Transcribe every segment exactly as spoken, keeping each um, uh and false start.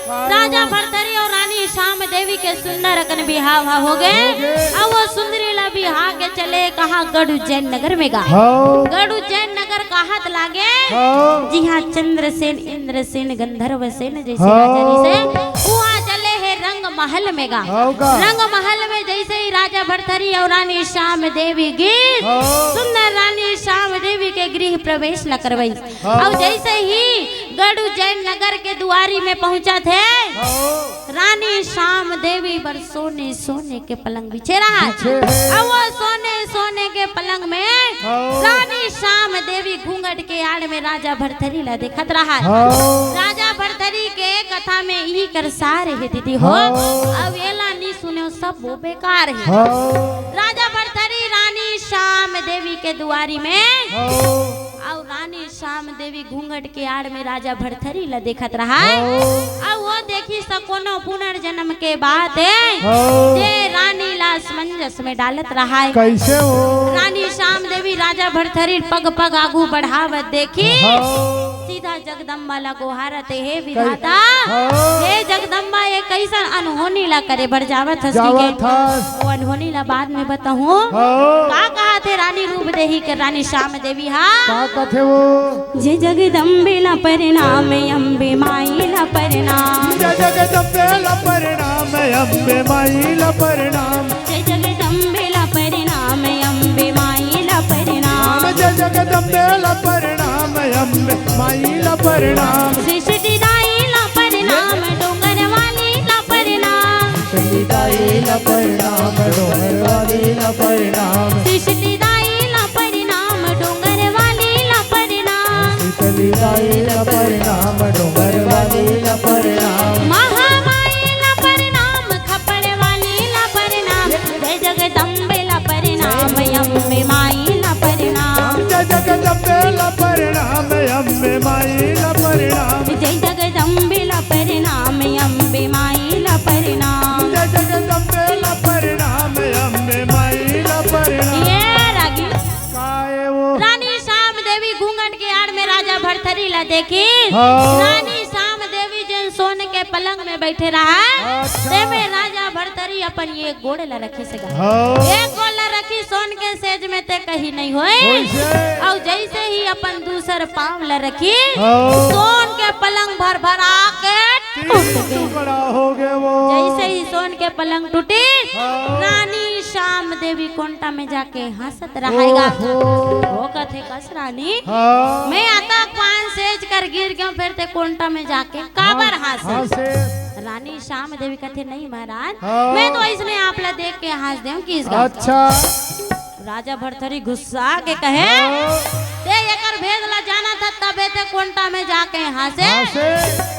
राजा भरथरी अउ रानी श्याम देवी के सुंदर अकन बिहाव ह होगे। होगे। अउ वो सुंदरी ला बिहा के चले कहाँ? गढ़ उज्जैन नगर में गा। हाँ। गढ़ उज्जैन नगर कहात लागे। हाँ। जिहाँ चंद्रसेन, इंद्रसेन, गंधर्व सेन जइसे हाँ। राजा रहिसे, उहाँ चले हे रंग महल में गा। हाँ का। रंग महल में जइसे ही राजा भरथरी अउ रानी श्याम देवी गिस, हाँ। सुंदर रानी श्याम देवी के गृह प्रवेश ला करवाइस। हाँ। अउ जइसे ही गढ़ उज्जैन नगर के दुआरी में पहुँचत हे, हाँ। रानी श्याम देवी बर सोने सोने के पलंग बिछे रहय। बिछे हे। अउ वो सोने सोने के पलंग में हाँ। रानी श्याम देवी घूंघट के आड़ में राजा भरथरी ला देखत रहय। हाँ। राजा भरथरी के कथा में इही कर सार हे दीदी हो। हाँ। अउ एला नी सुनेव, सब वो बेकार हे। हाँ। राजा भरथरी रानी श्याम देवी के दुआरी में हाँ। अउ रानी श्याम देवी घूंघट के आड़ में राजा भरथरी ला देखत रहय। हाँ। अउ वो देखिस कोनो पुनर्जन्म के बात हे, हाँ। जे रानी ला असमंजस में डालत रहय। कइसे हो? रानी श्याम देवी राजा भरथरी पग पग आगू बढ़ावत देखिस। हाँ। सीधा जगदम्बा ला गोहारत हे, "हे विधाता, हाँ। हे जगदम्बा, ये कइसन अनहोनी ला करे बर जावत हस?" जावत हस। वो अनहोनी ला बाद में बताहूँ। हाँ। का कहाथे रानी रूप देही के रानी श्याम देवी हा? का कथे वो? जय जगदम्बे ला प्रणाम, अम्बे माई ला प्रणाम। जय जगदम्बे ला प्रणाम, अम्बे माई ला प्रणाम। जय जगदम्बे ला प्रणाम, अम्बे माई ला प्रणाम। जय जगदम्बे ला प्रणाम, अम्बे माई ला प्रणाम। सृष्टि दाई ला प्रणाम, डोंगर वाली ला प्रणाम। सृष्टि दाई ला प्रणाम, डोंगर वाली ला प्रणाम। सृष्टि दाई ला प्रणाम, डोंगर वाली ला प्रणाम। सृष्टि दाई ला प्रणाम, डोंगर वाली ला प्रणाम। महामाई ला प्रणाम, खपड़ वाली ला प्रणाम। जय जगदम्बे ला प्रणाम, अम्बे माई ला प्रणाम। जय जगदम्बे ला प्रणाम, अम्बे माई ला प्रणाम। जय जगदम्बे ला प्रणाम, अम्बे माई ला प्रणाम। जय जगदम्बे ला प्रणाम, अम्बे माई ला प्रणाम। ये रागी। काय वो? रानी श्याम देवी घूंघट के आड़ में राजा भरथरी ला देखिस। हाँ। रानी श्याम देवी जेन सोन के पलंग में बइठे रहय, अच्छा। तेमे राजा भरथरी अपन ये गोड़ ला रखिस गा। हाँ। एक गोड़ ला रखिस सोन के सेज में, ते कहीं नहीं होय। होइसे। अउ जइसे ही अपन दूसर पाँव ला रखिस, हाँ। सोन के पलंग भरभरा के तीन टूट गे। टुकड़ा होगे वो। जइसे ही सोन के पलंग टूटिस, हाँ। रानी श्याम देवी कोंटा में जाके हँसत रहय गा। ओहो। वो कथे, "कस रानी, हाँ। मैं अतक पान सेज कर गिर गेंव, फेर ते कोंटा में जाके काबर हाँ, हँसे?" हँसे। रानी श्याम देवी कथे, "नहीं महाराज, हाँ। मैं तो अइसने आप ला देख के हँस देंव किस गा।" अच्छा। राजा भरथरी गुस्सा के कहे, हाँ। "ते एकर भेद ला जानत हस, तभे ते कोंटा में जाके हँसे। हँसे।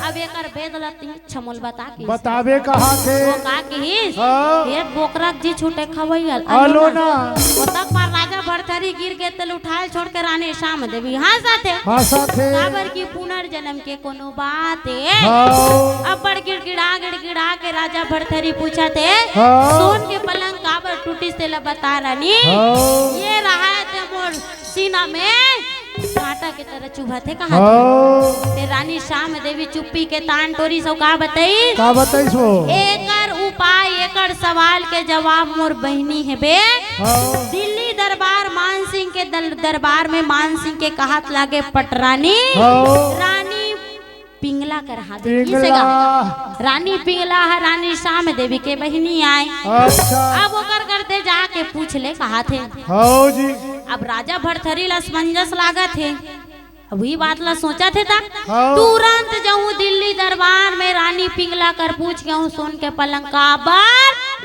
अब एकर भेद ला तीन छमुल बता के।" बताबे कहाथे। वो का किहिस? हाँ। "ये बोकरा के जी छूटे खवैया, आलो आलो ना।" ना। ओतक पर राजा भरथरी गिर गे, तेला उठाय ल छोड़ के रानी श्याम देवी हँसथे। हँसथे। काबर कि पुनर्जन्म के कोनो बात हे। हाँ। अब्बड़ गिड़गिड़ा, गिड़गिड़ा के राजा भरथरी पूछथे, हाँ। "सोन के पलंग काबर टूटिस, तेला बता रानी।" हाँ। ये रहय ते मोर सीना में कांटा के तरह चुभथे, कहाथे। हाँ। ते रानी श्याम देवी चुप्पी के तान टोरिस अउ का बताइस? का बताइस वो? एकर उपाय, एकर सवाल के जवाब मोर बहिनी हे बे। हाँ। दिल्ली दरबार मान सिंह के दल-, दरबार में मान सिंह के कहात लागे पटरानी। हाँ। रानी पिंगला कर हाथ पिंगला। किसे गा? रानी पिंगला ह रानी श्याम देवी के बहिनी आय। अच्छा। अब ओकर करते जाके पूछ ले कहाथे। हाँ जी। अब राजा भरथरी ला असमंजस लागथे। अब वही बात ला सोचथे ता। हाँ। तुरंत जाहूँ दिल्ली दरबार में रानी पिंगला कर पूछ के आहूँ, सोन के पलंग काबर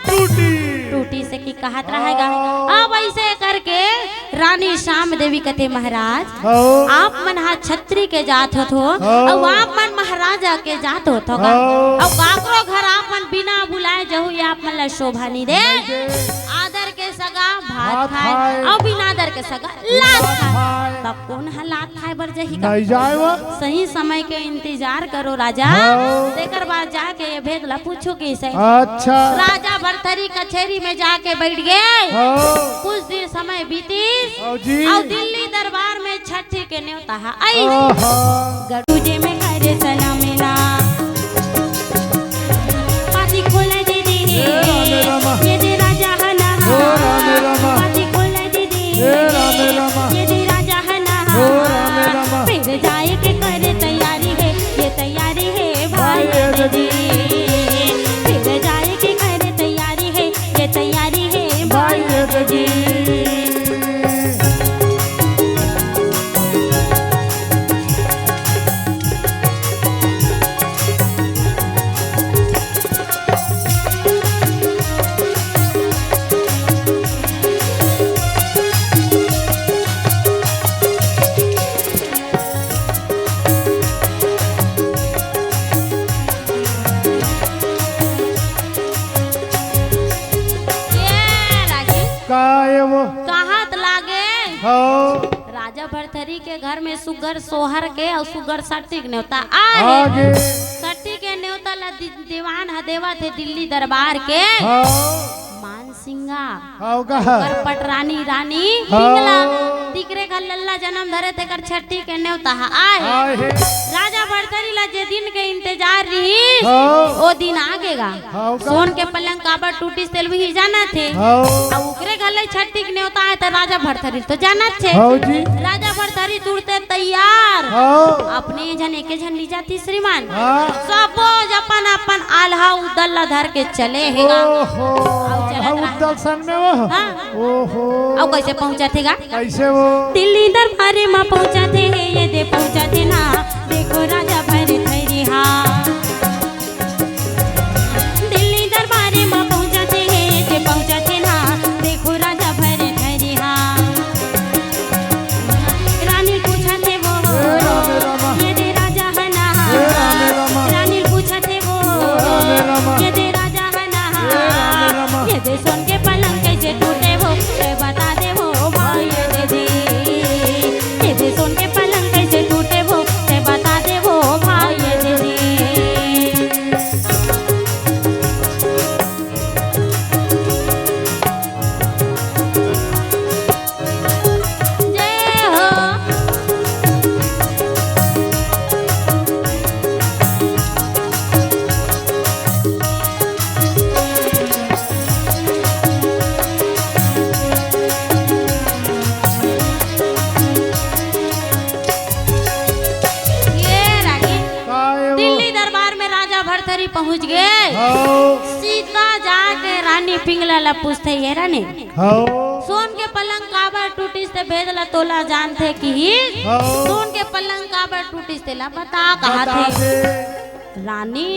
टूटी। टूटी से कि कहात रहय गा। हाँ। अब अइसे करके रानी श्याम देवी कथे, "महाराज, हाँ। आप मन हा छत्री के जात होथो, हाँ। अउ आप मन महाराजा के जात होथो का? हाँ। अउ काकरो घर आप मन बिना बुलाए जाहू, ये आप मन ला शोभा नहीं दे।" नहीं दे। आदर के सगा भात भात खाए, खाए। अउ बिना आदर के सगा लात लात खाए। खाए। तब कोन ह लात खाए बर जाही का? नहीं जाए वो। सही समय के इंतजार करो राजा। हाँ। तेकर बाद जाके ये भेद ला पूछो कइसे। अच्छा। राजा भरथरी कचेरी में जाके बैठ गे। हाँ। कुछ दिन समय बीतिस। हाँ जी। अउ दिल्ली दरबार में छठी के न्योता ह आइस। आहा। गरुजे में करे सलामी ना। जी, फिर जाए के करे तैयारी है, ये तैयारी है भाई जी। ये रागी का ये वो? कहत लागे। हाँ। राजा भरथरी के घर में सुग्घर सोहर के अउ सुग्घर सट्टी के नेवता आए। आगे। सट्टी के नेवता ला दि-, दीवान ह देवत हे दिल्ली दरबार के। हाँ। मानसिंगा। हाँ, का? ओकर पटरानी रानी हाँ। पिंगला। तिकरे घर लल्ला जन्म धरे तेकर छट्टी के नेवता ह आए। आए हे। राजा भरथरी ला जे दिन के इंतजार रही, हाँ। ओ दिन आगे गा। हाँ, का? सोन के पलंग काबर टूटिस तेला भी जानत हे। हाँ। अउ ओकरे घर ले छट्टी के नेवता आए त राजा भरथरी तो जानत हे। हाँ जी। राजा भरथरी तुरते तैयार। हाँ। अपने झन एके झन ली जाती श्रीमान। हाँ। सबो अपन अपन आल्हा उदल ला धर के चले हे गा। ओहो, अउ चलत आल्हा रहा। उदल सन में वो। हाँ। ओहो। अउ कइसे पहुंचत हे गा? कइसे वो? दिल्ली दरबार म पहुंचत हे, ये दे पहुंचत हे ना। देखो राजा भरथरी हा। दिल्ली दरबार म पहुंचत हे, ये दे पहुंचत हे ना। देखो राजा भरथरी हा। रानी पूछत हे वो, ए रामे रामा। ये दे राजा ह ना। ए रामे रामा। रानी पूछत हे वो, ए रामे रामा। ये दे राजा ह ना। ए रामे रामा। ये दे सोन के पलंग कइसे टूटे वो, ते बता दे वो भाई ये दे जी। ये दे सोन के पलंग कइसे टूटे वो, ते बता दे वो भाई ये दे जी। जय हो। ये रागी। का ये वो? दिल्ली दरबार में राजा भरथरी पहुंच गे। हाँ। सीता जाके रानी पिंगला ला पूछथे, ये रानी। हाँ। सोन के पलंग काबर टूटिस ते भेद ला तोला जानथे किही। हाँ। सोन के पलंग काबर टूटिस तेला बता, बता कहथे। दे। रानी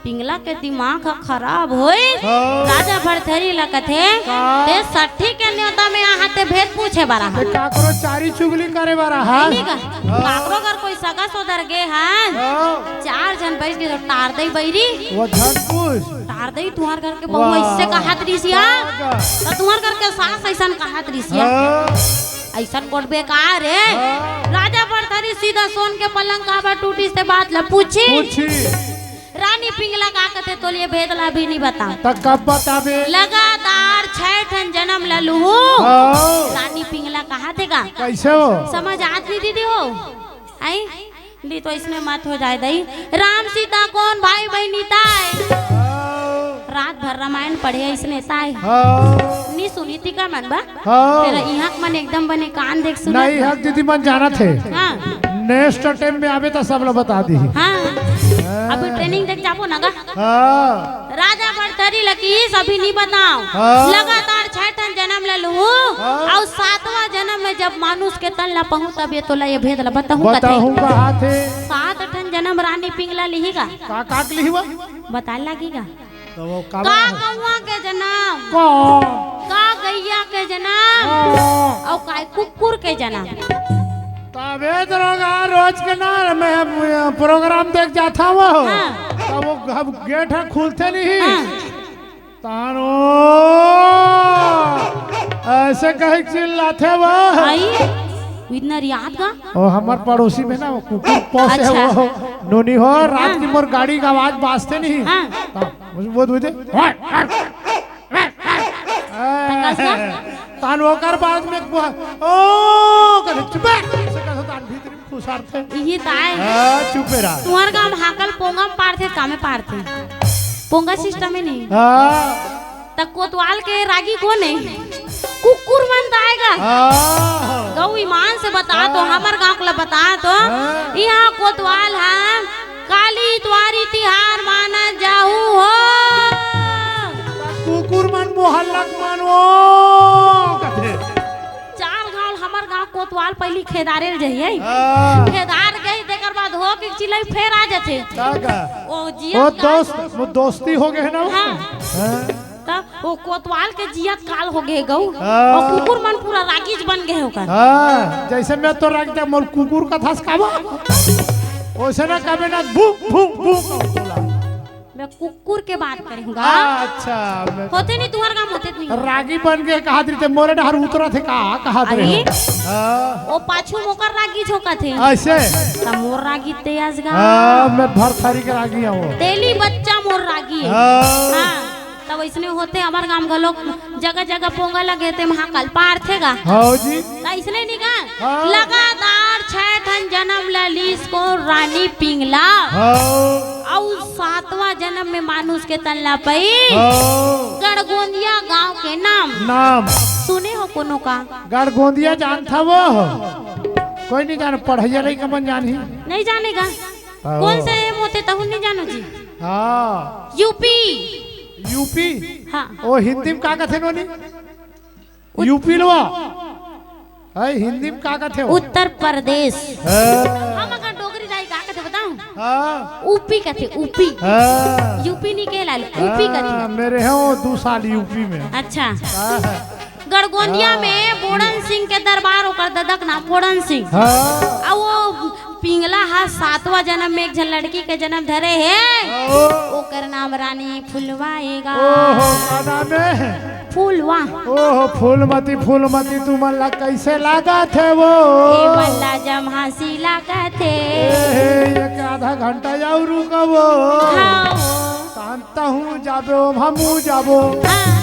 पिंगला के दिमाग ह खराब होइस। हाँ। राजा भरथरी ला कथे, का? ते सट्ठी के नेवता में आहा ते भेद पूछे बर आहा। ते काकरो चारी चुगली करे बर आहा। नहीं का? हाँ। काकरो घर कोई सगा सोदर गे हे। हाँ। चार झन बइठ गे तो टार दई बइरी। वो झन पूछ। टार दई तुंहर घर के बहू वाह। अइसे कहत रिहिस या। वाह। त तुंहर घर के सास अइसन कहत रिहिस या। हाँ। अइसन गोठ बेकार हे। हाँ। राजा भरथरी सीधा सोन के पलंग काबर टूटिस ते बात ला पूछिस। पूछिस। रानी पिंगला का कथे तोला ये भेद ला अभी नहीं बता। त कब बताबे? लगातार छह ठन जनम ला लूहूं। हाँ। रानी पिंगला कहथे का? कइसे वो? समझ आत नहीं दीदी हो? आई? नहीं तो इसमें मत हो जाए दई। राम सीता कोन भाई बहिनी ताय? हाँ। रात भर रामायण पढ़े इसने ताय। हाँ। नहीं सुनी थी का मन बा? हाँ। तेरा इहाँ के मन एकदम बने कान देख सुनत नहीं, बा। हक दीदी मन जानत हे। हाँ। Next time में आबे त सब ला बता दी। हाँ। हाँ। अभी training देख जाबो ना गा। हाँ। राजा भरथरी ला किहिस अभी नहीं बताओ। हाँ। लगातार छह ठन जनम ला लूहूं। हाँ। अउ सातवां जनम में जब मानुष के तन ला पहूं तब ये तोला ये भेद ला बताहूं कथे। बताहूं कहाथे। सात ठन जनम रानी पिंगला लिही गा। का का के लिही वो? बताए लागी गा। त वो का का बा? कौवा के जनम? कौन? का गैया के जनम? कौन? अउ का कुकुर के जनम? तबे दरोगा रोज के ना मैं program देख जाथा वो। हाँ। त वो अब gate ह खुलथे नहीं। हाँ। तानो अइसे कहे चिल्लाथे वो। आई, इतना रियात का? ओ हमर पड़ोसी में ना वो कुकुर पोसे अच्छा। वो। नोनी हो, रात हाँ। की मोर गाड़ी का आवाज बाजथे नहीं। हाँ। हाँ, वो दूध। तकासा? तान ओकर बाद में कुआ, ओ, करे, "चुप है।" ऐसे कहे तान भीतर में खुसारथे। इही ताय। हाँ, चुप रहा। तुंहर गांव हाकल पोंगा में पारथे, कामे पारथे। पोंगा system हे नहीं। हाँ। त कोतवाल के रागी कोन हे? कुकुर मन ताय गा। हाँ। गऊ ईमान से बता तो, हाँ। हमर गांव के ला बता तो। हाँ। इहाँ कोतवाल हे, काली इतवारी तिहार मान कोतवाल पहिली खेदारे ल जही, हाँ। खेदार गही, तेकर बाद हो के चिल्लाई फेर आ जाथे। का का? ओ जिया ओ का दोस्त, वो दोस्ती हो गए ना वो? हाँ। हाँ। त वो कोतवाल के जियत काल हो गए गऊ। हाँ। ओ कुकुर मन पूरा रागीज बन गए ओकर। हाँ, जैसे मैं तो रागी था, मोर कुकुर कथस काबा। ओइसे ना कबे ना भू, भू, भू कहूँ तोला। मैं कुकुर के बात करे हूँ गा। अच्छा, मैं होते नहीं, तुहर गाँव होते नहीं। रागी बन के कहा देते, मोरे डहर उतरत हे का, कहा दे अरे। हाँ। ओ पाछू मोकर रागी झोंकत हे। ऐसे? त मोर रागी तेज गा। हाँ, मैं भरथरी के रागी हूँ। तेली बच्चा मोर रागी। हाँ। हाँ। तब इसने होते हमार गांव घलोक जगह जगह पोंगा लगे ते महाकाल पार थे गा। हाँ जी। त इसने निगा हाँ। लगातार छह ठन जन्म ल लीस को रानी पिंगला। हाँ। अउ सातवां जन्म में मानुष के तन ला पई हाँ। गड़गोंदिया गांव के नाम। नाम। सुने हो कोनो का? गड़गोंदिया जानथा वो? कोई नहीं जाने, पढ़ैया लइका मन जानही। नहीं जाने गा। हाँ। कौन से मोते तहु नहीं जानो जी? हाँ। यूपी। यूपी? हाँ। ओ हिंदी में का कथे नोनी? उत- यूपी लवा। है, हिंदी में का कथे हो? उत्तर प्रदेश। हाँ। हम अगर डोगरी दाई का कथे बताऊं? हाँ। ऊपी कथे, ऊपी। हाँ। यूपी नहीं कहला, ऊपी कथे। हाँ, मेरे हैं वो दो साल यूपी में। अच्छा। हाँ। गड़गोंदिया हाँ। में बोड़न सिंह के दरबार, ओकर ददक नाम बोड़न सिंह। हाँ। आ वो पिंगला हा सातवां जन्म में एक झन लड़की के जन्म धरे हे। हाँ। ओकर नाम रानी फुलवा हे गा। ओहो, का नाम हे? फुलवा। ओहो, फूलमती, फूलमती, तुमन ला कैसे लागत हे वो? ए मन ला जमहासी लागत हे। ए, एक आधा घंटा जाऊ रुकबो। हाँ वो। शांत हूँ, जाबो, हमू जाबो। हाँ।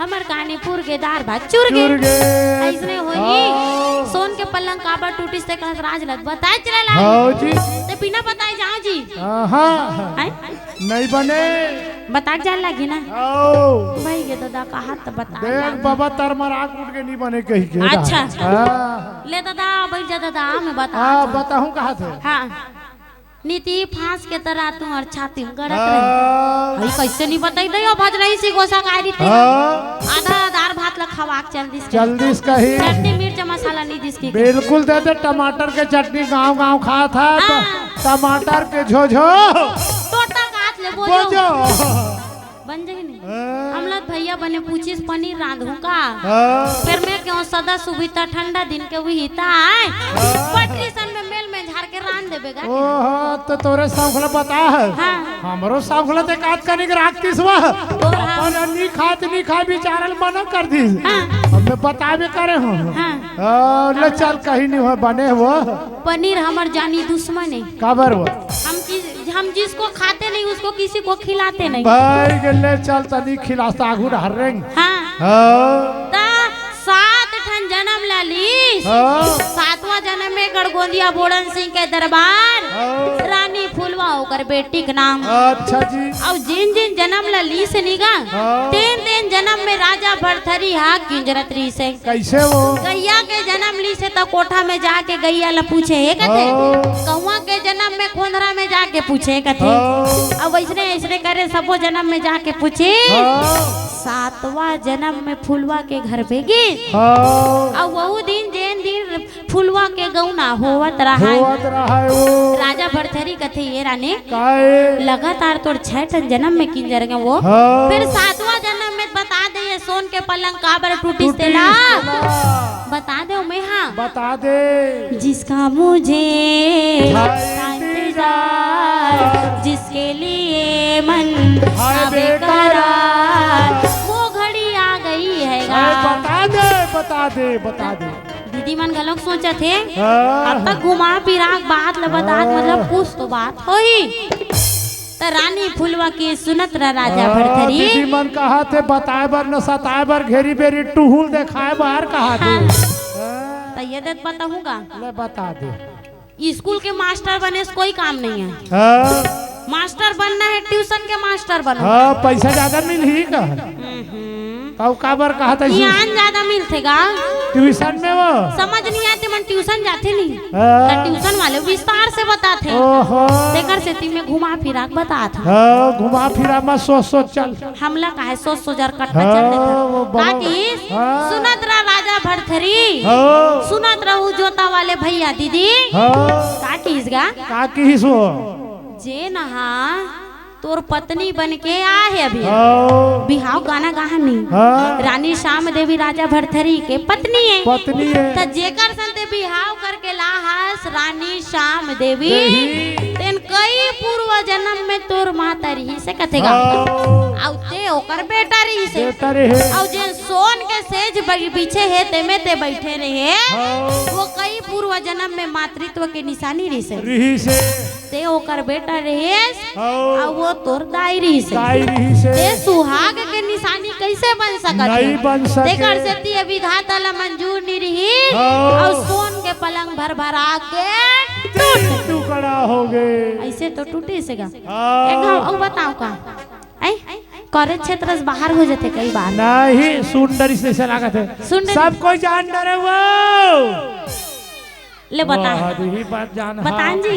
हमर कानी पुर गे दार भात चुर गे। चुर गे। अइसने होही। हाँ। सोन के पलंग काबर टूटिस ते कहत राज लग बताए चला ला। हाँ जी। ते बिना बताए जाओ जी। हाँ, हाँ। हैं? नहीं बने। बता के जान लागी ना। आओ। भाई ये दादा कहा तो बता देख जान। बाबा तर मराक उठ के नहीं बने कही के। अच्छा। हाँ। ले दादा, बैठ जा दादा, मैं बता हाँ, जाऊँ। बताऊँ कहा थे। हाँ। नीति फांस के तरह तू और छाती में गड़त रही। हाँ। भाई कैसे नहीं बताई दे, भज रही सी गोसा काई रीते। हाँ। आधा दार भात ला खवा के चल दिस। चल दिस कही। चटनी मिर्च मसाला नहीं दिस की। बिल्कुल दे दे, टमाटर के चटनी गांव गांव खात हे। हाँ। टमाटर के झोझो। टोटा काट ले बोझो। बोझो। बन जाही नहीं। हाँ। हमला भैया बने पूछिस पनीर रांधहूं का? हाँ। फिर मैं क्यों सदा सुविता ठंडा दिन के उही ता आए। हाँ। पटरी सन में मेल में झाड़ के रांध देबे गा। ओहो, तो तोरे सौंखला बता हे। हाँ। हमरो सौंखला ते काट कनिक राखतिस वा। ओ हाँ। अपन नी खात नी खाए बिचारल मना कर दिस। हाँ। अब मैं बताबे करे हूँ। हाँ। हाँ, ले चल कहीं नहीं हो बने हो। पनीर हमर जानी दुश्मन हे। काबर वो? हम कि हम जिसको खाते नहीं, उसको किसी को खिलाते नहीं। भाई के ले चल तनी खिलास्ता आगू डहर रेंग। हाँ। हाँ। ता सात ठन जन्म ला लीस। हाँ। सातवां जन्म में गड़गोंदिया बोड़न सिंह के दरबार। हाँ। रानी फुलवा ओकर बेटी के नाम। अच्छा जी। अउ जिन जिन जन्म ला लीस निगा, हाँ। तेन तेन जन्म में राजा भरथरी हा किंजरत रहिस हे। कैसे वो? गैया के जन्म लीस हे त कोठा में जाके गैया ला पूछे, हे कथे। हाँ। कौआ के जन्म में खोंधरा में जाके पूछे, हे कथे। हाँ। अब वैसने ऐसने करे सबो जन्म में जाके पूछे। हाँ। सातवां जन्म में फुलवा के घर में गिस। हाँ। अब वहू दिन जेन दिन फुलवा के गौना होवत रहाय। होवत रहाय वो। राजा भरथरी कथे, "ये रानी, काहे? लगातार तोर छह ठन जन्म में किंजर गे वो। हाँ। फिर सातवां जन्म में बता दे, ये सोन के पलंग काबर टूटिस टूटिस तेला? तेला। बता दे मैं, हाँ। बता दे। जिसका मुझे था इंतजार, जिसके लिए मन था बेकरार, वो घड़ी आ गई है।" अरे बता दे, बता दे, बता दे। दीदी मन घलोक सोचत हे, हाँ। अब तक घुमा फिरा के बात ल बतात, हाँ। मतलब कुछ तो बात होही। त रानी फुलवा के सुनत रह राजा हाँ, भरथरी। दीदी मन कहा थे बताए बर न सताए बर घेरी बेरी टुहुल देखाए बर कहा थे। हाँ। हाँ। त ये देख बताहूँ गा। ले बता दे। स्कूल के मास्टर बने से कोई काम नहीं है। हाँ। मास्टर बनना है, ट्यूशन के मास्टर बनो। हाँ, पैसा ज्यादा मिलही का? हम्म। तब काबर कहा था? ज्ञान ज्यादा मिलथे गा। ट्यूशन में वो? समझ नहीं आते मन ट्यूशन जाते नहीं। हाँ। त ट्यूशन वाले विस्तार से बताते। ओहो। तेकर सेती में घुमा फिरा के बतात हूँ। हाँ, घुमा फिरा मत, सोच सोच चल। हमला काहे सोच सोच अर कट्टा हाँ, चल देता। वो का बनो। की हाँ। सुनत रहा राजा भरथरी। हो। सुनत रहू जोता वाले भैया दीदी। हो। का किहिस गा? का किहिस वो? जे नहा तोर पत्नी बन के आ हे अभी। हो। बिहाव गाना गाहन नहीं। हाँ। रानी श्याम देवी राजा भरथरी के पत्नी हे। पत्नी हे। त जेकर संग ते बिहाव करके लाहस रानी श्याम देवी, देवी। तेन कई पूर्व जन्म में तोर माता रिहिस हे कथे गा। हो। अउ ते ओकर बेटा रिहिस हे। बेटा रहे। अउ जेन सोन के सेज बग-, बिछे हे, तेमे ते बइठे रहे। हो। वो कई पूर्व जन्म में मातृत्व के निशानी रिहिस हे। रिहिस हे। ते ओकर बेटा रिहिस, हो। अउ वो तोर दाई रिहिस हे। दाई रिहिस हे। ते सुहाग के निशानी कइसे बन सकत हे? नइ बन सके। तेकर सेती ए विधाता ला मंजूर नइ रिहिस, हो। अउ सोन के पलंग भरभरा के टूट टुकड़ा हो गे। अइसे तो टूटिस हे गा। हो। एक घाव अउ बताव का? ऐ, करे क्षेत्र से बाहर हो जाथे कई बार। नहीं, सुन डरिस जइसे लागत हे। सुन डरिस। सब कोई जान डरे वो। ले बता। वाह, यही बात जान बतान जी।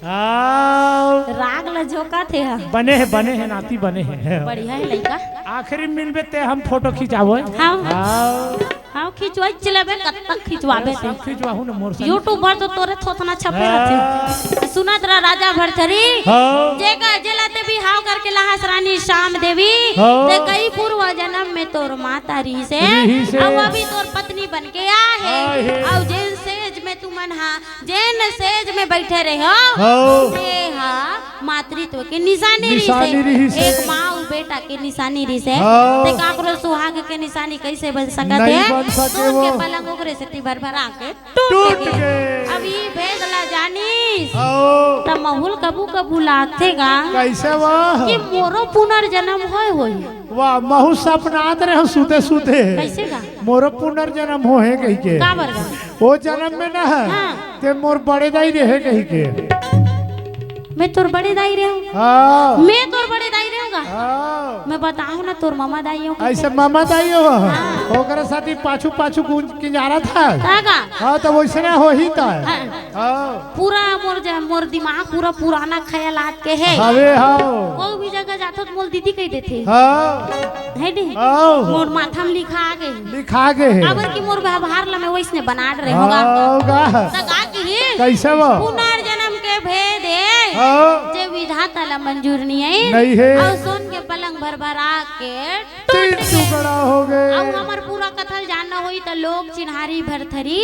हाँ। राग ल झोंकत हे हा। बने हे, बने हे, नाती बने हे। बढ़िया हे लइका। आखिरी मिलबे ते हम फोटो खिंचाबो। हाँ। हाँ। हाँ, खिंचवाई चलेबे, कब तक खिंचवाबे ते? सब खिंचवाहू न मोर संग। YouTube पर तो तोरे थोथना छपे हाँ। रथे। सुनत रह राजा भरथरी, हाँ। जेका, जेला ते बिहाव करके लाहस रानी श्याम देवी, हाँ। ते कई पूर्व जन्म में तोर माता रिहिस हे, रिहिस हे। अउ अभी तोर पत्नी बन के आ हे, आ हे। अउ जेन सेज में तुमन हा, जेन सेज में बइठे रहे हो, हाँ। ते हा मातृत्व के निशानी निशानी रिहिस हे। रिहिस हे। एक माँ अउ बेटा के निशानी रिहिस हे। हाँ। ते काकरो सुहाग के निशानी कइसे बन सकत हे? नइ बन सके सोन के वो। पलंग ओकरे सेती भरभरा के टूट टूट गे। गे। अब ई भेद ला जानिस। हाँ। त महू ल कभू कभू लागथे गा कइसे वो? कि मोरो पुनर्जन्म होय होही। वाह, महू सपनात रहे हो सुते सुते। कइसे गा? मोरो पुनर्जन्म होहे कहिके। काबर गा? वो जन्म में ना हे, हाँ। ते मोर बड़े दाई रहे कहिके। मैं तोर बड़े दाई रहे हूँ। हाँ। मैं तोर बड़े दाई रहे हूँ गा। हाँ। मैं बताऊँ ना तोर ममा दाई हूँ। अइसे ममा दाई हो। हाँ। ओकरे साथी पाछू पाछू गुंज किंजारा था। का गा? हाँ, त वइसने होही त। हाँ। हाँ। पूरा मोर ज-, मोर दिमाग पूरा पुराना ख्यालात के हे। हवे, हाँ। कोई भी जगह जाथो त मोर दीदी कहि देथे। हाँ। हे नी? हाँ। मोर माथा में लिखा गे। लिखा गे हे। काबर कि मोर व्यवहार ला मैं वइसने बना डरे हूँ गा। हाँ, गा। त का किही? कइसे वो? पुनर्जन्म के भेद हे। हाँ। जे विधाता ला मंजूर नइ हे। नइ हे। अउ सोन के पलंग भरभरा के टूट गे। टुकड़ा हो गे। अउ हमर पूरा कथा ल जानना होही त लोक चिन्हारी भरथरी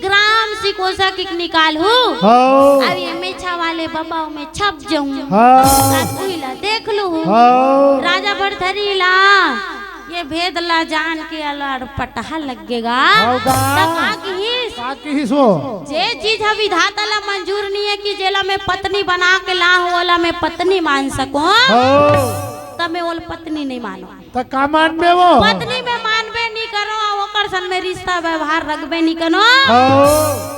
ग्राम सिकोसा के निकाल हूँ। हाँ। अब ये मेछा वाले बबा में छप जाऊँ। हाँ। सब कोई ला देख लूँ। हाँ। राजा भरथरी ला ये भेद ला जान के अलर पटहा लग गे गा। हाँ गा। त का किहिस? का किहिस वो? जे चीज ह विधाता ला मंजूर नइ हे कि जेला मैं पत्नी बना के लाहूँ, ओला मैं पत्नी मान सकूँ। हाँ। त मैं ओला पत्नी नइ मानों। त का मानबे वो? पत्नी में मानबे नइ करों, अउ ओकर संग में रिश्ता व्यवहार रखबे नइ करों। हाँ।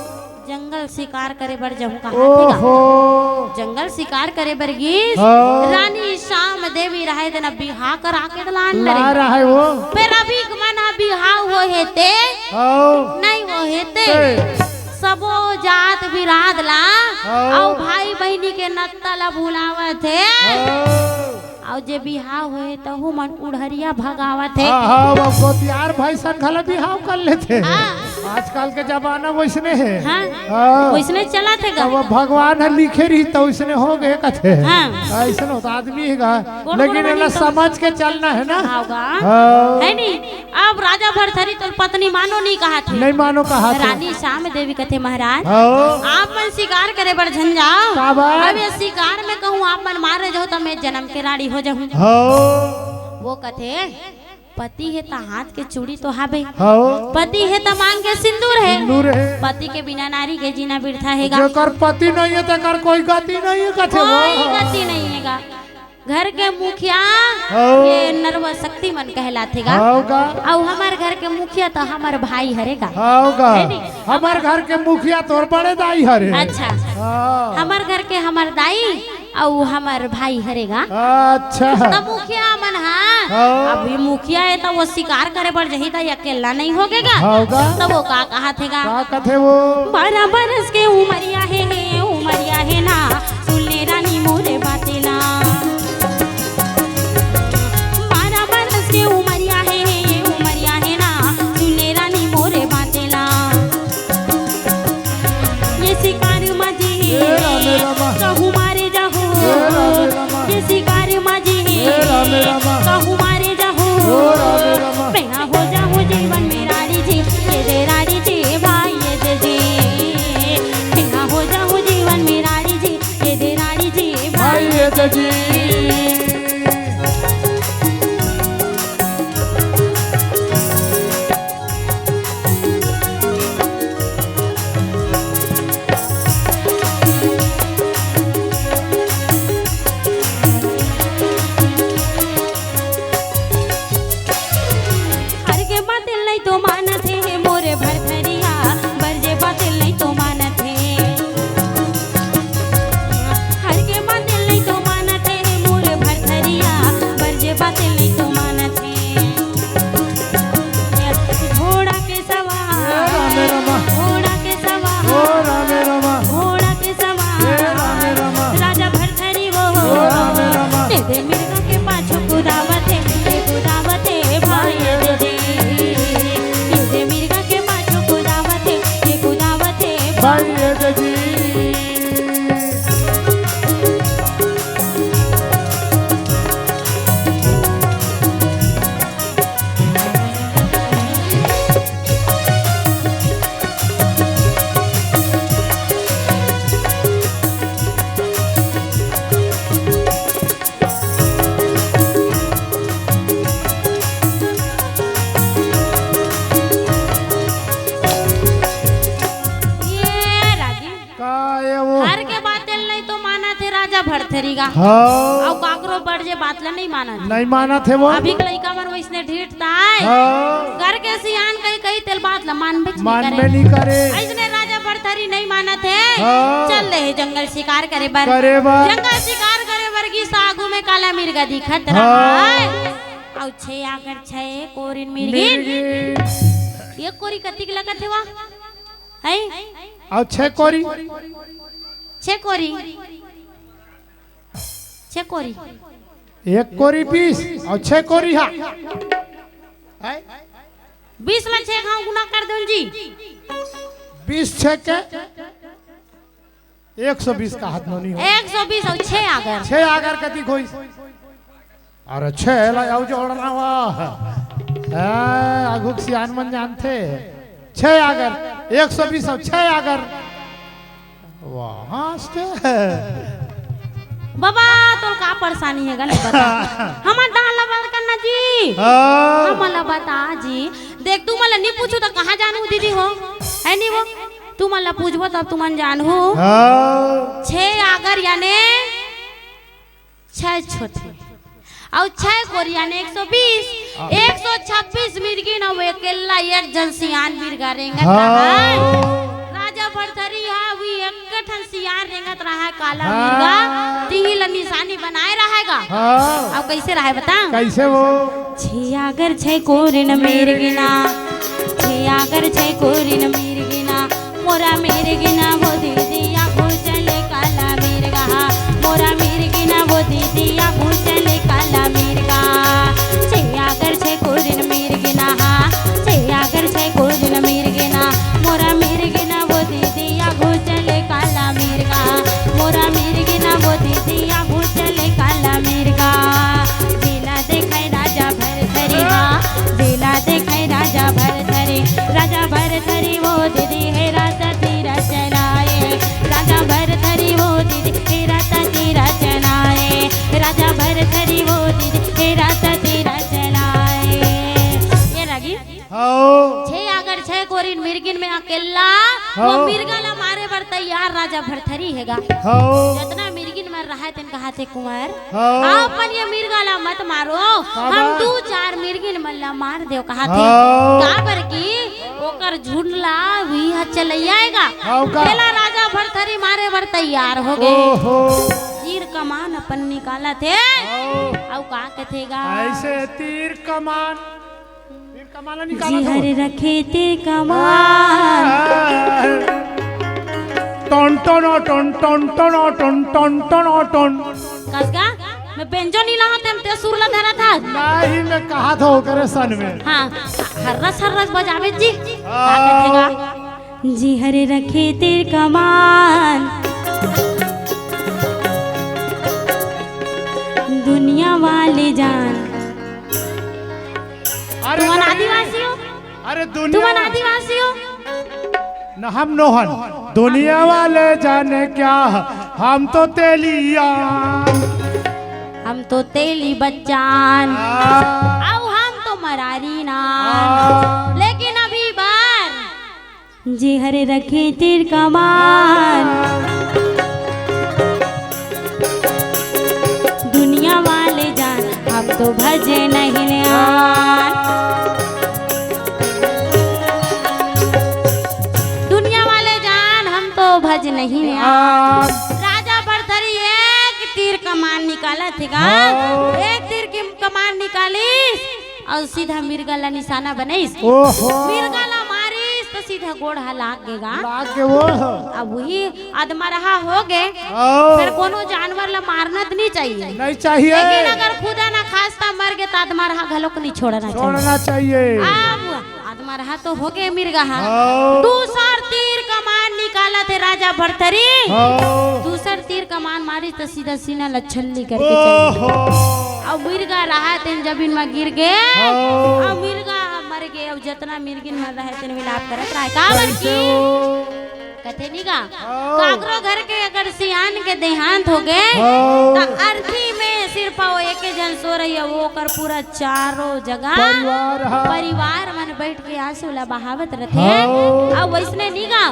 जंगल शिकार करे बर जाहूँ कहा थे गा। ओहो। जंगल शिकार करे बर गिस। हाँ। रानी श्याम देवी रहे तेन बिहाव करा के लान ला डरे। रहे वो। फेर अभी के मन ह बिहाव होहे ते। हाँ। नइ होहे ते। ते। सबो जात बिराद ला। हाँ। अउ भाई बहिनी के नत्ता ला भुलावत हे। हाँ। अउ जे बिहाव होहे, तहू मन उढ़रिया भगावत हे। हाँ, हाँ, वो गोतियार भाई संग घला बिहाव कर लेथे। हाँ। आजकल के जमाना वइसने हे। हाँ, हाँ। वइसने चलत हे गा। त वो भगवान ह लिखे रही त वइसने हो गे कथे। हाँ। अइसन होत आदमी हे गा। गोड़ लेकिन गोड़ एला बनी तो समझ के चलना हे ना। हाँ गा। हाँ। हे नी? अब राजा भरथरी तोर पत्नी मानो नइ कहाथे। नइ मानो कहाथे। रानी श्याम देवी कथे, महाराज, हाँ। आप मन शिकार करे बर झन जाव। काबर? अब ये शिकार में कहूँ आप मन मारे जाहू त मैं जनम के राड़ी हो जाहूँ। हाँ। वो कथे, पति हे त हाथ के चूड़ी तो हाबे। हाँ। पति हे त मांग के सिंदूर हे। सिंदूर हे। पति के बिना नारी के जीना बिरथा हे गा। जेकर पति नइ हे तेकर कोई गति नइ हे कथे वो। कोई गति नइ हे गा। घर के मुखिया, हाँ। ये नरवा शक्ति मन कहलाथे गा। हाँ गा। अउ हमर घर के मुखिया त हमर भाई हरे गा। हाँ गा। हे नी? हमर घर के मुखिया तोर बड़े दाई हरे। अच्छा। हाँ। हमर घर के हमर दाई अउ हमर भाई हरे गा। अच्छा। त मुखिया मन हा, हाँ। अब ये मुखिया हे त वो शिकार करे बर जाही त ये अकेला नइ होगे गा। हाँ गा। त वो का कहाथे गा? का कथे वो? बारह बरस के उमरिया हे, हे उमरिया हे ना, सुन ले रानी मोरे बाते ला। बारह बरस के उमरिया हे, हे उमरिया हे ना, सुन राम। ये शिकार माझी हे। हे राम राम। कहूँ मारे जाहूँ। ओ राम राम। मेहा हो जाहूँ जीवन में राड़ी जी, ये दे राड़ी जी, भाई ये दे जी। मेहा हो जाहूँ जीवन में राड़ी जी, ये दे राड़ी जी, भाई भाई ये दे जी। हर के बात नहीं तो मानत हे मोरे भरथरिया, बर जे बात नहीं तो मानत हे। हर के बात नहीं तो मानत हे मोरे भरथरिया, बर जे बात नहीं तो मानत हे। घोड़ा के सवार, ए रामे रामा। घोड़ा के सवार, ओ रामे रामा। घोड़ा के सवार, ए रामे रामा। राजा भरथरी वो, ओ रामे रामा। ये दे मिर्गा के पाछू कुदावत हे, ये कुदावत हे भाई ये दे जी। ये दे मिर्गा के पाछू कुदावत हे, ये कुदावत हे भाई ये दे जी। ये रागी। का ये वो? हर के बात ल नहीं तो मानत हे राजा भरथरी गा। हाँ। अउ काकरो बड़ जे बात ल नहीं मानत। नहीं मानत हे वो। अभी के लइका मन वइसने ढीठ ताय। हाँ। घर के सियान कही कही तेल बात ल मानबे नहीं मानबे करे। नहीं करे। अइसने राजा भरथरी नहीं मानत हे। हाँ। चल दे हे जंगल शिकार करे बर। करे बर। जंगल शिकार करे बर गिस, आगू में काला मिर्गा दिखत हाँ। रहा। अउ छे आगर छे कोरिन मिर्गिन। मिर्गिन। ये कोरी कतिक लगत हे वा? हैं? अउ छे कोरी? छे कोरी। छे कोरी। एक कोरी बीस अउ छे कोरी हा। हैं? बीस ला छे घाव गुना कर देन जी। बीस छे के एक सौ बीस का हाथ नोनी हो। एक सौ बीस अउ छे आगर। छे आगर कतिक होइस? अरे छे ला अउ जोड़ना वा। ए, आघुक सियान मन जानथे। छे आगर, एक सौ बीस अउ छे आगर। वाह, हंसते। बाबा, तोर का परेशानी हे गा, नहीं बता। हमर दाल ला बंद करना जी। हाँ। हमन ला बता जी। देख, तुमन ला नहीं पूछू त कहाँ जानू दीदी हो? है नहीं वो? तुमन ला पूछबो तब तुमन जानू। हाँ। छे आगर याने छे छोटे। अउ छे कोरी याने एक सौ बीस, हाँ। एक सौ छब्बीस मिर्गिन अउ अकेल्ला एक झन सियान मिर्गा रेंगत हाँ। रहय। राजा भरथरी हा, उही एक ठन सियान रेंगत रहय, काला हाँ। मिर्गा, तिही ला निशानी बनाए रहय गा। हाँ। अउ कइसे रहय बता? कइसे वो? छे आगर छे कोरिन मिर्गिना, छे आगर छे कोरिन मिर्गिना, मोरा मिर्गिना वो दीदी आगू चले काला मिर्गा, मोरा मिर्गिना वो दीदी आगू चले काला मिर्गा। छे आगर छे कोरिन मिर्गिना हा, छे आगर छे कोरिन मिर्गिना, मोरा मिर्गिना वो दीदी आगू चले काला मिर्गा, मोरा मिर्गिना वो दीदी आगू चले काला मिर्गा। जेला देखय राजा भरथरी हा, जेला देखय राजा भरथरी, राजा भरथरी वो दीदी हे रात तीरा चलाए, राजा भरथरी वो दीदी हे रात तीरा चलाए, राजा भरथरी वो दीदी हे रात तीरा चलाए। ये रागी। हाँ। छे आगर छे कोरिन मिर्गिन में अकेल्ला वो हाँ। मिर्गा ला मारे बर तैयार राजा भरथरी हे गा। हाँ। जतना मिर्गिन मन रहय तेन कहाथे कुंवर, हाँ। आप मन ये मिर्गा ला मत मारो, काबर? हम दू चार मिर्गिन मन ला मार देव कहाथे। हाँ। काबर कि ओकर झुंड ला उही ह चलइया हे गा। हाँ, का? तेला राजा भरथरी मारे बर तैयार हो गे। ओहो। तीर कमान अपन निकालत हे। हाँ। अउ का कथे गा? अइसे तीर कमान। तीर कमान निकालत हो। जी हर रखे तीर कमान। टन टन टन टन टन टन टन टन टन। कस गा, मैं बेंजो नहीं लावत हंव, ते सुर ला धरत हस। नहीं, मैं कहाथंव ओकरे सन में। हाँ, हर्रस हर्रस बजावे जी। का कथे गा? जी हर रखे तीर कमान। दुनिया वाले जान। अरे तुमन नहीं। आदिवासी हो? अरे तुमन दुनिया आदिवासी हो? न हम नोहन। दुनिया वाले जाने क्या, हम तो तेलियान। हम तो तेली बच्चान। हाँ। अउ हम तो मरारी नान। हाँ। लेकिन अभी बार जे हरे रखे तीर कमान। दुनिया वाले जान, हम तो भजे नहीं आन। दुनिया वाले जान, हम तो भज नहीं आन। राजा भरथरी एक तीर कमान निकालत हे गा। हाँ। एक तीर की कमान निकालिस अउ सीधा मिर्गा ला निशाना बनइस। ओहो। मिर्गा ला मारिस त सीधा गोड़ ह लाग गे गा। लाग गे वो। अब वही अधमरहा हो गे। ओ। फेर कोनो जानवर ला मारना त नहीं चाहिए। नहीं चाहिए। लेकिन अगर खुदा ना खास्ता मर गे त अधमरहा घलोक नहीं छोड़ना चाहिए। छोड़ना चाहिए। अब अधमरहा तो हो गे मिर्गा हा। ओ। दूसर तीर कमान निकालत हे राजा भरथरी। ओ। दूसर तीर कमान मारिस त सीधा सीना ला छल्ली करके चल गे। ओहो। अउ मिर्गा रहा तेन जमीन म गिर गे। हाँ। अउ मिर्गा ह मर गे, अउ जतना मिर्गिन मन रहे तेन विलाप करत रहे। काबर कैसे की? हो? कथे नी गा, हाँ। काकरो घर के अगर सियान के देहांत हो गे, हाँ। त अर्थी में सिर्फ वो एके झन सो रही है, वो ओकर पूरा चारों जगह परिवार, हाँ। परिवार मन बैठ के आंसू ला बहावत रथे। हाँ। अउ वैसने नी गा,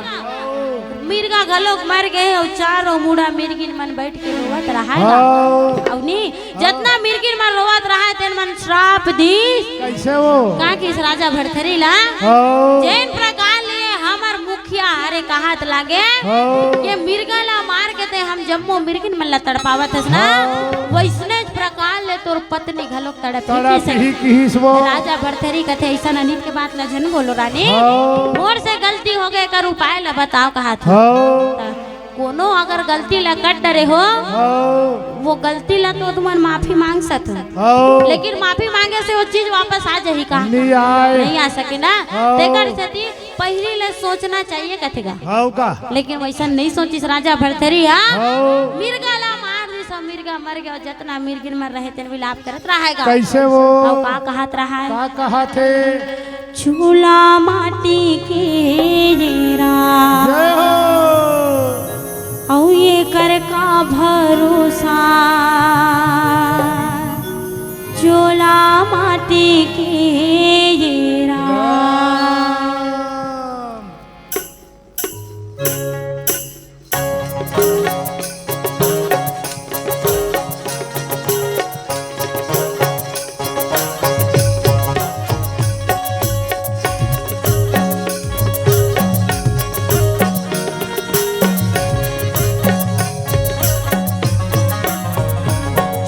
मिर्गा घलोक मर गे अउ चारों मुड़ा मिर्गिन मन बैठ के रोवत रहा। हाँ। अउ नी, जतना मिर्गिन मन रोवत रहा, तेन मन श्राप दी। कैसे वो? का किस राजा भरथरी ला? हाँ। जेन प्रकार ले हमर मुखिया हरे कहात लागे, हाँ। ये मिर्गा ला मार के ते हम जम्मो मिर्गिन मन ला तड़पावत हस ना, हाँ। वैसने प्रकार ले तोर पत्नी घलोक तड़प तड़प ही किहिस वो। राजा भरथरी कथे, "ऐसन अनित के बात ला झन बोलो रानी। हाँ। मोर से गलती हो गे, एकर उपाय ला बताओ," कहात हे। हाँ। त कोनो अगर गलती ला कर डरे हो, हाँ। वो गलती ला तो तुमन माफी मांग सकत हो। हाँ। लेकिन माफी मांगे से वो चीज वापस आ जाही का? नहीं आए। नहीं आ सके ना। हाँ। तेकर सेती पहिली ले सोचना चाहिए कथे गा। हव का? लेकिन वैसन नहीं सोचिस राजा भरथरी हा। हव। मिर्गा ला मार दिस, मिर्गा मर गे, जतना मिर्गिन मन रहे तेन विलाप करत रहे गा। कैसे वो? अउ का कहत रहे? का कहत हे? चूल्हा माटी के ये राम। जय हो। अउ एकर का भरोसा, चूल्हा माटी के ये राम।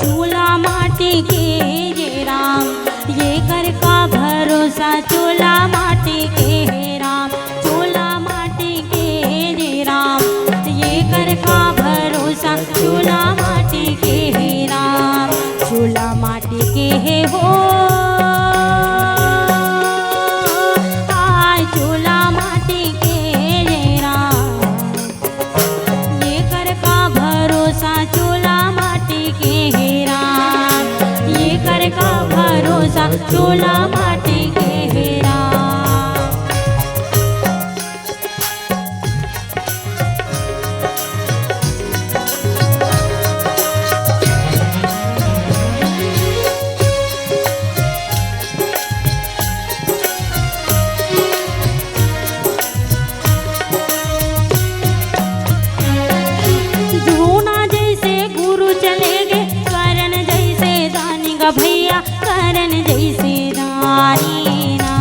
चूल्हा माटी के ये राम, एकर का भरोसा। चूल्हा माटी के हे राम, चूल्हा माटी के हे राम, एकर का भरोसा। चूल्हा माटी के हे राम, चूल्हा माटी के हे हो, आय चूल्हा माटी के हे राम। एकर का भरोसा, चूल्हा माटी के हे राम। एकर का भरोसा, चूल्हा माटी के हे राम। द्रोणा जैसे गुरु चले गे, कर्ण जैसे दानी गा भैया, कर्ण जैसे दानी ना।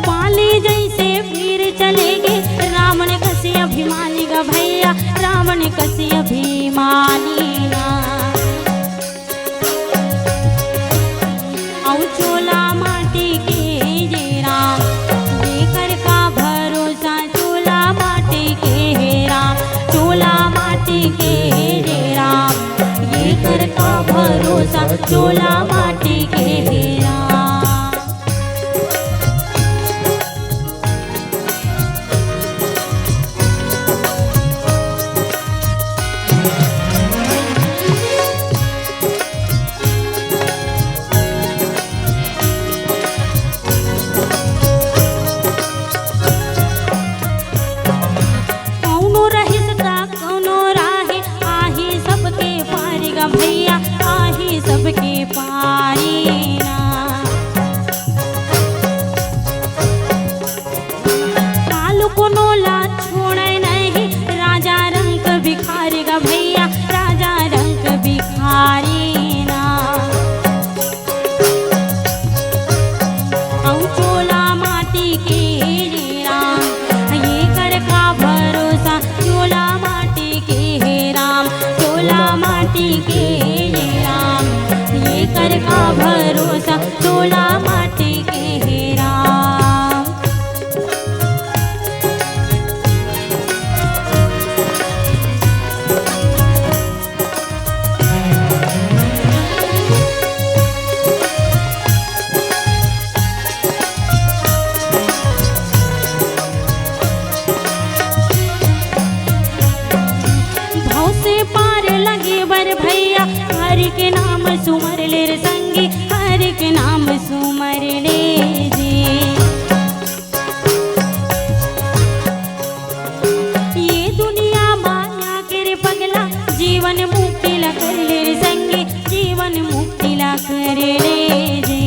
बाली जैसे वीर चले गे, रावण कस अभिमानी गा भैया, रावण कस अभिमानी ना। अउ चूल्हा माटी के ये राम, एकर का भरोसा। चूल्हा माटी के हे राम, चूल्हा माटी के हे राम, एकर का भरोसा। चूल्हा माटी के हे राम। माटी के हे राम, ये कर का भरोसा चोला माटी के हे राम। भव से पार लगे बर भैया, हरि के नाम सुमर ले रे संगी, हरि के नाम सुमर ले जी। ये दुनिया माया के रे पगला, जीवन मुक्ति ला कर ले रे संगी, जीवन मुक्ति ला कर ले जी।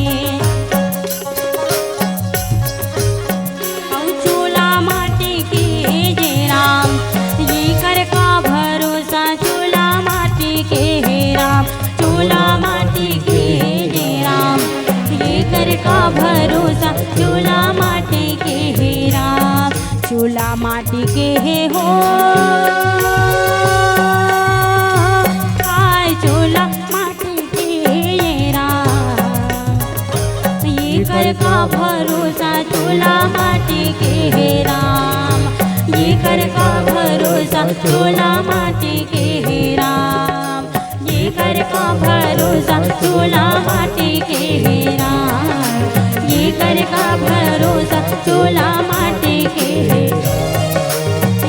अउ चोला माटी के हे राम, ये कर का भरोसा चोला माटी के हे राम, चोला माटी के हे राम, ये कर का भरोसा चोला माटी के हे राम, चोला माटी के हे हो, हाय चोला माटी के हे राम, ये कर का भरोसा चोला माटी के हे राम, ये कर का भरोसा चोला माटी के हे राम, ये कर का भरोसा चोला माटी के हे राम, ये कर का भरोसा चोला माटी के हे,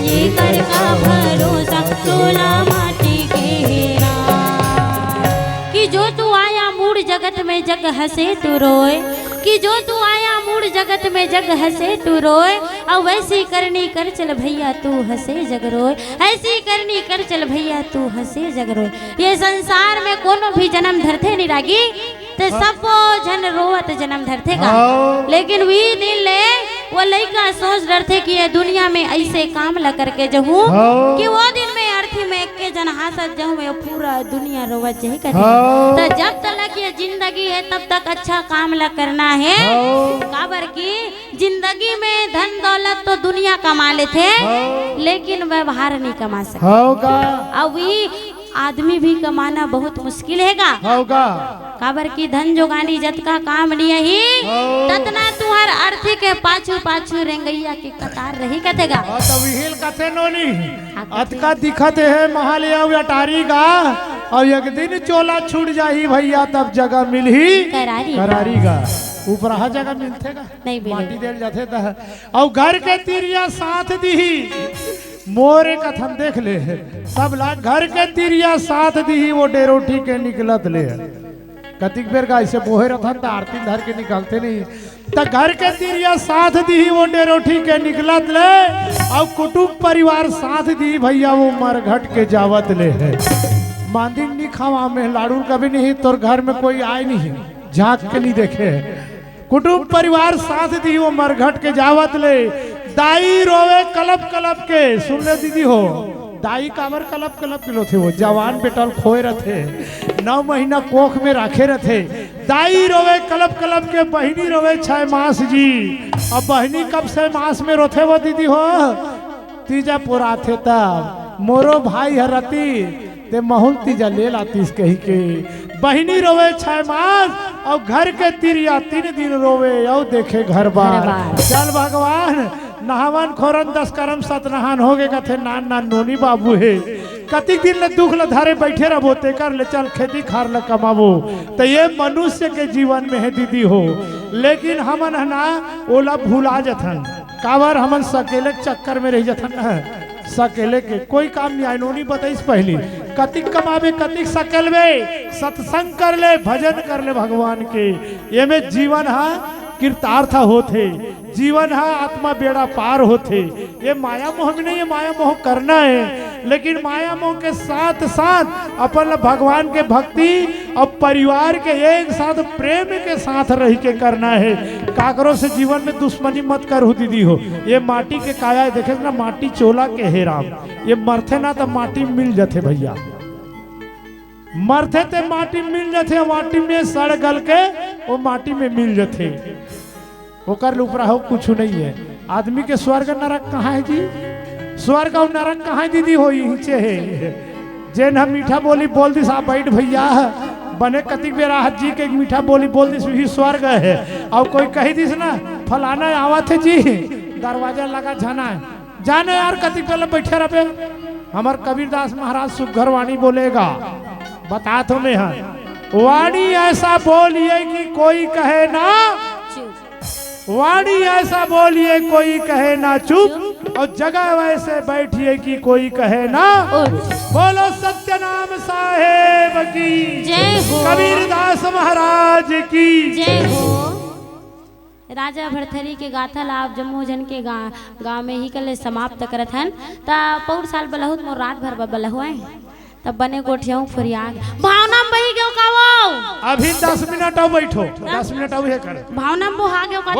ये कर का भरोसा चोला माटी के हे राम। कि जो तू आया मूड़ जगत में जग हंसे तू रोए, कि जो तू आया मूड़ जगत में जग हंसे तू रोए, अउ वैसी करनी कर चल भैया तू हंसे जग रोए, ऐसी करनी कर चल भैया तू हंसे जग रोए। ये संसार में कोनो भी जन्म धरथे नी रागी, ते सबो झन रोवत जन्म धरथे का। हाँ। लेकिन वी दिन ले वो लइका सोच डरथे कि ये दुनिया में ऐसे काम ला करके जहूं हाँ। कि वो दिन में अर्थी में एके जन हासत जहूं, ये पूरा दुनिया रोवत जही कथे। हाँ। त जब तलक ये जिंदगी हे तब तक अच्छा काम ला करना हे। हाँ। काबर कि जिंदगी में धन दौलत तो दुनिया कमा लेथे, हाँ। लेकिन व्यवहार नहीं कमा सकते। हाँ का? अउ वी आदमी भी कमाना बहुत मुश्किल हे गा। हव गा। काबर कि धन जोगानी जतका काम नइ आही, हव। ततना तुंहर अर्थी के पाछू पाछू रेंगइया के कतार रही कथे गा। हाँ, तब इही ल कथे नोनी। हाँ, कथे। अतका दिखत हे महल अउ अटारी गा, अउ एक दिन चोला छूट जाही भइया, तब जगह मिलही करारी गा। करारी गा। उपराहा जगह मिलथे गा? नहीं मिले। माटी दे ल जाथे त। अउ घर के तिरिया साथ दिही। मोरे कथन देख ले, सब ला घर के तिरिया साथ दिही वो डेरोठी के निकलत ले। कतिक बेर गा अइसे बोहे रथन त आरती धर के निकलते नहीं, त घर के तिरिया साथ दिही वो डेरोठी के निकलत ले, अउ कुटुंब परिवार साथ दिही भइया वो मरघट के जावत ले हे। मांदिन नी खावा में लाड़ू कभी नहीं, तोर घर में कोई आय नहीं, झांक के नहीं देखे। कुटुंब परिवार साथ दिही वो मरघट के जावत ले, दाई रोवे कलप कलप के। सुन ले दीदी हो, दाई काबर कलप कलप के रोथे? वो जवान बेटा ल खोए रथे, नौ महीना कोख में राखे रथे। दाई रोवे कलप कलप के, बहिनी रोवे छै मास जी। अब बहिनी कब छै मास में रोथे वो दीदी हो? तीजा पुराथे तब मोरो भाई हर रति ते महुल तीजा ले लातिस कही के। बहिनी रोवे छै मास अउ घर के तिरिया तीन दिन रोवे अउ देखे घर बार। घर बार। चल भगवान, नहावन खोरन दस करम सत नहान होगे कथे नान नान नोनी बाबू हे। कतिक दिन ले दुख ल धरे बइठे रबो, तेकर ले चल खेती खार ल कमाबो। त ये मनुष्य के जीवन में हे दीदी हो, लेकिन हमन ह ना ओला भुला जथन। काबर हमन सकेले के चक्कर में रहि जथन न, सकेले के कोई काम नइ आय। नोनी बताइस पहिली, कतिक कमाबे, कतिक सकेलबे, सत्संग कर ले, भजन कर ले भगवान के। ये में जीवन ह कृतार्थ होथे, जीवन ह आत्मा बेड़ा पार होथे। ये माया मोह में नहीं, ये माया मोह करना हे, लेकिन माया मोह के साथ साथ अपन ल भगवान के भक्ति अउ परिवार के एक साथ प्रेम के साथ रहि के करना हे। काकरो से जीवन में दुश्मनी मत करहू दीदी हो। ये माटी के काया हे, देखे ना, माटी चोला के हे राम, ये मरथे ना त माटी मिल जथे भइया, मरथे ते माटी मिल जथे, माटी में सड़ गल के वो माटी में मिल जथे। ओकर ले उपराहा कुछु नहीं हे। आदमी के स्वर्ग नरक कहाँ हे जी? स्वर्ग अउ नरक कहाँ हे दीदी हो? इहिंचे हे। जेन ह मीठा बोली बोल दिस, आप बैठ भैया, बने कतिक बेरा ह जी के मीठा बोली बोल दिस, वही स्वर्ग हे। अउ कोई कहि दिस ना, फलाना आवत हे जी, दरवाजा लगा झना हे, जाने यार कतिक बेरा बैठे रहबे। हमर कबीरदास महाराज सुघर वाणी बोलेगा, बतात हों मैं ह, वाणी ऐसा बोलिए कि कोई कहे ना, वाणी ऐसा बोलिए कोई कहे ना चुप, और जगह वैसे बैठिए कि कोई कहे ना। बोलो सत्यनाम साहेब की, जय हो। कबीरदास महाराज की। जय हो। राजा भरथरी के गाथा ला आप जम्मो झन के गा, गाँव में ही कले समाप्त करत हन। त पौर साल बलहुत मोर रात भर बलहुए, तब बने गोठियाऊ फुरिया। भावना में बही गयो का वो? अभी दस मिनट अउ बैठो, दस मिनट अउ हे करे। भावना में बोहा गयो का?